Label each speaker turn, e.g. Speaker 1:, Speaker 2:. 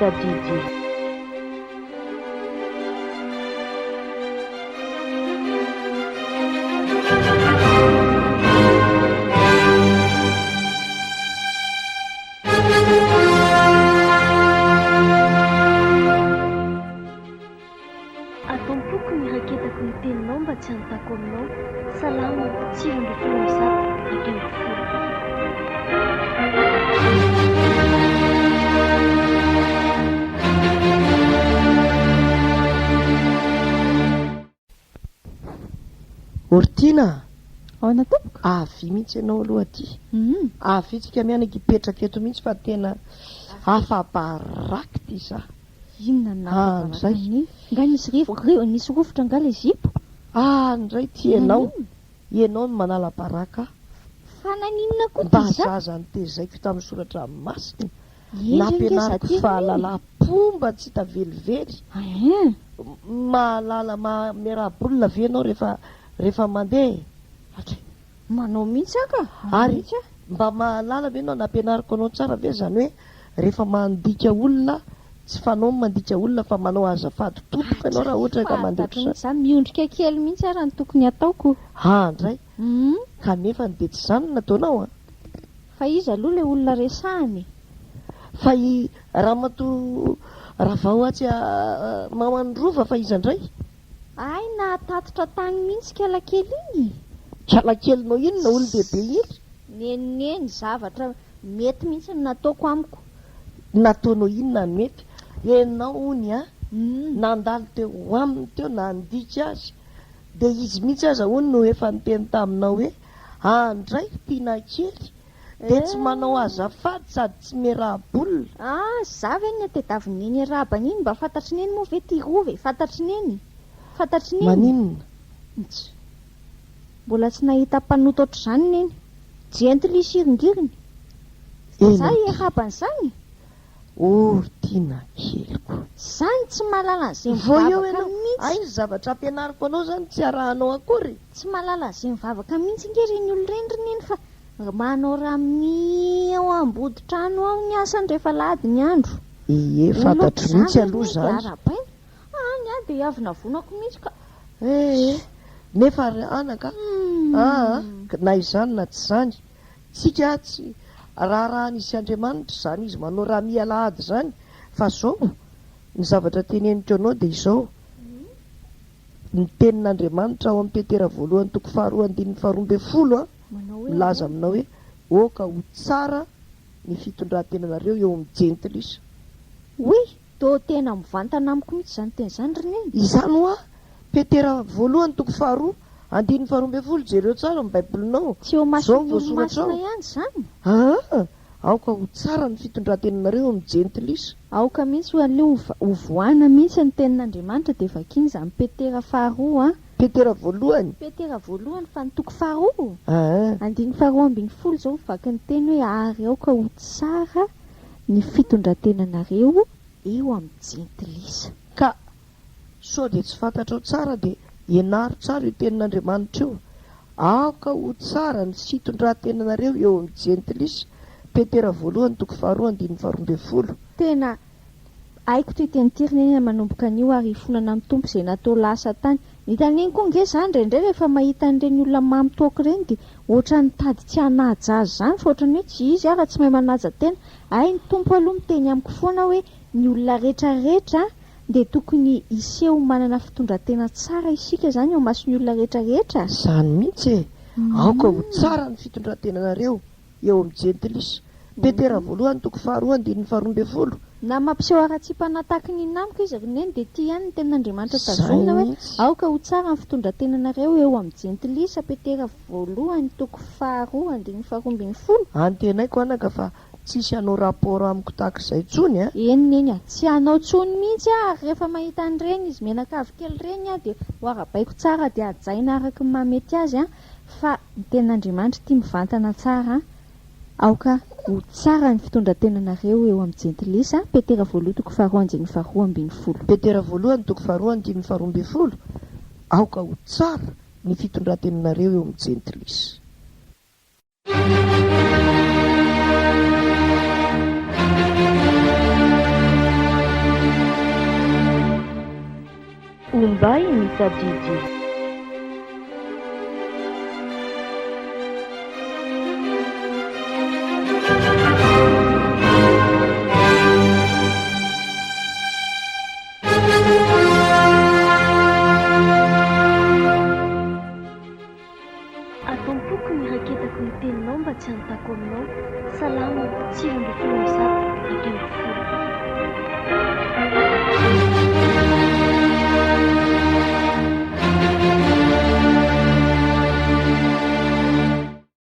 Speaker 1: Tadidy. Ato am-poko ny iraketako ny teninao mba tsy hanontako aminao. Salamo 119.
Speaker 2: Ortiana a!
Speaker 3: Ahoana tompoko?
Speaker 2: Avia mihitsy ianao aloha aty. Avia tsika mianaka hipetraka eto mihitsy fa tena afa-baraka ity za.
Speaker 3: Inona no nahafa-baraka an'i? Nga nisy rivo, nisy rovitra nga ilay zipo?
Speaker 2: Ah ndray ity ianao, ianao no manala baraka ahy.
Speaker 3: Fa naninona koa
Speaker 2: Mba
Speaker 3: ty za?
Speaker 2: zaza notezaiko tamin'ny soratra masina,
Speaker 3: Hendry ange za
Speaker 2: nampianariko
Speaker 3: ty ry neny.
Speaker 2: fahalalam-pomba tsy hita velively.
Speaker 3: Hein.
Speaker 2: Mahalala maha miaraha-bolona ve ianao rehefa rehefa mandeha e? Hatray.
Speaker 3: Manao mihitsy aho ka! Manao
Speaker 2: Ary
Speaker 3: mihitsy aho.
Speaker 2: mba mahalala ve ianao, nampianariko anao tsara ve izany hoe rehefa mandika olona, tsy fanao ny mandika olona fa manao azafady tompoko ianao raha ohatra ka mandeha
Speaker 3: Fantatro
Speaker 2: ohatr'izany.
Speaker 3: mihitsy izany, miondrika kely mihitsy ara ny tokony hataoko.
Speaker 2: Ha ndray! Kanefany dia tsy izany no nataonao an!
Speaker 3: Fa iza aloha ilay olona resahana e?
Speaker 2: Fa i ramatoa Ravao atsy maman'ny rova fa iza ndray?
Speaker 3: Hay nahatatitra tany mihitsy kalakely iny e!
Speaker 2: Kalakelinao inona olon-dehibe iny?
Speaker 3: Nen'ny zavatra mety mihitsy no nataoko amiko.
Speaker 2: Nataonao inona ny mety? Ianao hono an, nandalo teo aminy teo nandika azy, dia izy mihitsy aza hono no efa niteny taminao hoe, andray tiana kely, dia tsy manao azafady sady tsy miaraha-bolona.
Speaker 3: Ah, za ve no tedavin' Neny hiarahaba an'iny? Mba fantatry Neny moa ve ty rova e? Fantatry Neny? Fantatry Neny?
Speaker 2: Maninona?
Speaker 3: Nts. Mbola tsy nahita mpanota ohatr'izany Neny. Jentily sy iringiriny.
Speaker 2: Eny
Speaker 3: Za
Speaker 2: aty.
Speaker 3: hiarahaba an'izany?
Speaker 2: Oh ry Tiana keliko.
Speaker 3: Zany tsy mahalala an'izay
Speaker 2: Vao eo
Speaker 3: mivavaka
Speaker 2: ianao.
Speaker 3: mihitsy.
Speaker 2: Hay ny zavatra ampianariko anao izany tsy arahanao akory.
Speaker 3: Tsy mahalala an'izay mivavaka mihitsy ange ireny olona ireny ry Neny fa manao raha miha ao amboditrano ao ny asany rehefa alahady ny andro.
Speaker 2: Ie,
Speaker 3: Olona
Speaker 2: fantatro
Speaker 3: ohatr'izany
Speaker 2: mihitsy
Speaker 3: ry
Speaker 2: aloha
Speaker 3: Neny dia
Speaker 2: izany.
Speaker 3: arahabaina. Any aho dia avonavonako mihitsy ka.
Speaker 2: Ee, nefa ry anaka aa, na izany na tsy izany, tsika tsy raharahan'izy sy Andriamanitra izany izy manao raha miha alahady izany, fa zao, ny zavatra teneniko anao dia izao, ny tenin'Andriamanitra ao amin'ny Petera voalohany toko faharoa andininy faharoa 12 an, milaza aminao hoe, Aoka ho tsara ny fitondran-tenanareo eo amin'ny jentilisa.
Speaker 3: Hoy Toa tena mivantana amiko mihitsy izany teny izany ry Neny.
Speaker 2: Izany hoa, Petera voalohany toko faharoa, andininy faharoa 12, jereo tsara ny baibolinao,
Speaker 3: Tsy eo
Speaker 2: izao no
Speaker 3: imason'ny
Speaker 2: voasoratra
Speaker 3: olomasina
Speaker 2: ao.
Speaker 3: ihany izany?
Speaker 2: Aa! Aoka ho tsara ny fitondrantenanareo eo amin'ny jentilisa.
Speaker 3: Aoka mihitsy ho aleo hovoahana mihitsy ny tenin'Andriamanitra dia vakiana izany Petera faharoa an.
Speaker 2: Petera voalohany.
Speaker 3: Petera voalohany fa ny toko faharoa.
Speaker 2: Aa!
Speaker 3: Andininy faharoa 12 izao mivaky ny teny hoe ary aoka ho tsara ny fitondrantenanareo eo amin'ny jentilisa.
Speaker 2: Ka sao dia tsy fantatrao tsara dia ianaro tsara io tenin'Andriamanitra io. Aoka ho tsara ny fitondrantenanareo eo amin'ny jentilisa, Petera voalohany toko faharoa andininy faharoa 12.
Speaker 3: Tena haiko ity teny ity ry Neny a, manomboka anio ary hifonana amin'ny Tompo izay natao lasa tany. Hitan'i Neny koa ange za indraindray rehefa mahita an'ireny olona mamo toaka ireny dia ohatran'ny mitady tsy hanaja azy izany fa ohatran'ny hoe tsy izy ary tsy mahay manaja tena. Hay ny Tompo aloha miteny amiko foana hoe ny olona rehetra rehetra dia tokony hiseho manana fitondran-tena tsara isika izany eo imason'ny olona rehetra rehetra.
Speaker 2: Izany mihitsy e! Aoka ho tsara ny fitondran-tenanareo eo amin'ny jentilisa. Petera voalohany toko faharoa andininy faharoa 12.
Speaker 3: Na mampiseho haratsiam-panahy tahaky ny inona amiko izy ry Neny dia ity ihany ny tenin'Andriamanitra
Speaker 2: Izay
Speaker 3: tazomina hoe
Speaker 2: mihitsy.
Speaker 3: aoka ho tsara ny fitondran-tenanareo eo amin'ny jentilisa Petera voalohany toko faharoa andininy faharoa 12.
Speaker 2: Antenaiko anaka fa tsisy hanao rapport amiko tahaka izay intsony a!
Speaker 3: Eny Neny a! Tsy hanao intsony mihitsy aho ary rehefa mahita an'ireny izy mianakavy kely ireny aho dia ho arabaiko tsara dia hajaina araka ny mahamety azy an! Fa ny tenin'Andriamanitra ity mivantana tsara an! Aoka ho tsara ny fitondran-tenanareo eo amin'ny jentilisa, Petera voalohany toko faharoa andininy faharoa 12.
Speaker 2: Petera voalohany toko faharoa andininy faharoa 12, Aoka ho tsara ny fitondran-tenanareo eo amin'ny jentilisa.
Speaker 1: Ombay ny tadidy. Ato am-poko ny raketako ny teninao mba tsy hanontako aminao. Salamo 119.